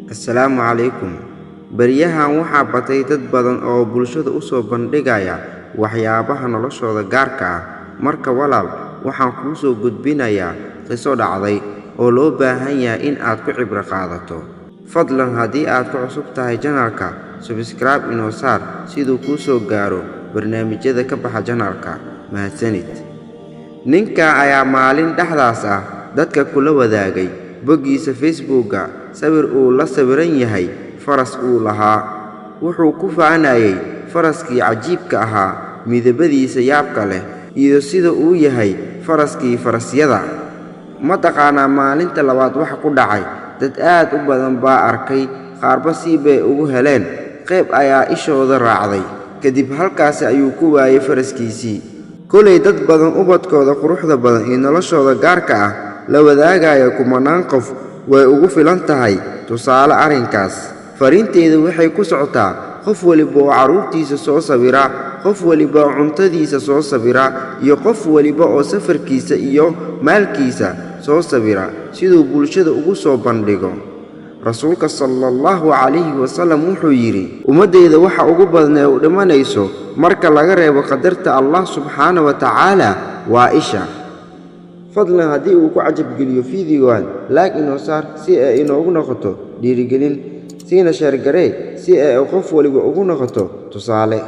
Assalaamu calaykum. Baryahan waxaa batay dad badan oo bulshada u soo bandhigaya waxyaabaha noloshooda gaarka ah. Marka walaal, waxaan kuu soo gudbinayaa qiso dhacday oo loo baahan yahay in aad ku cibro qaadato. Fadlan haddii aad ku cusub tahay channelka, subscribe inoo saar siduu kuu soo gaaro barnaamijyada ka baxa channelka. Mahadsanid. Ninka ayaa maalin dhexdaas ah dadka kula wadaagay boggiisa Facebooka sawir uu la sawiran yahay faras uu lahaa. Wuxuu ku faanayay faraskii cajiibka ahaa, midabadiisa yaabka leh, iyo sida uu yahay faraskii farasyada. Ma taqaanaa maalinta labaad waxa ku dhacay? Dad aad u badan baa arkay, qaarba si bay ugu heleen, qayb ayaa ishooda raacday. Kadib halkaasi ayuu ku waayay faraskiisii. Kolay dad badan ubadkooda quruxda badan iyo noloshooda gaarka ah la wadaagaya kumanaan qof way ugu filan tahay tusaale arrinkaas. Fariinteedu waxay ku socotaa qof waliba oo carruurtiisa soo sawira, qof waliba oo cuntadiisa soo sawira, iyo qof waliba oo safarkiisa iyo maalkiisa soo sawira siduu bulshada ugu soo bandhigo. Rasuulka sallallahu calayhi wasallam wuxuu yidhi: "Ummaddayda waxa ugu badan ee u dhimanayso marka laga reebo qadarta Allah subxaana wa tacaala waa isha." Fadlan haddii uu ku cajabgeliyo fiidiyowan, like inoo saar si ay inoogu noqoto dhiirigelin, siina share garee si ay qof waliba ugu noqoto tusaale.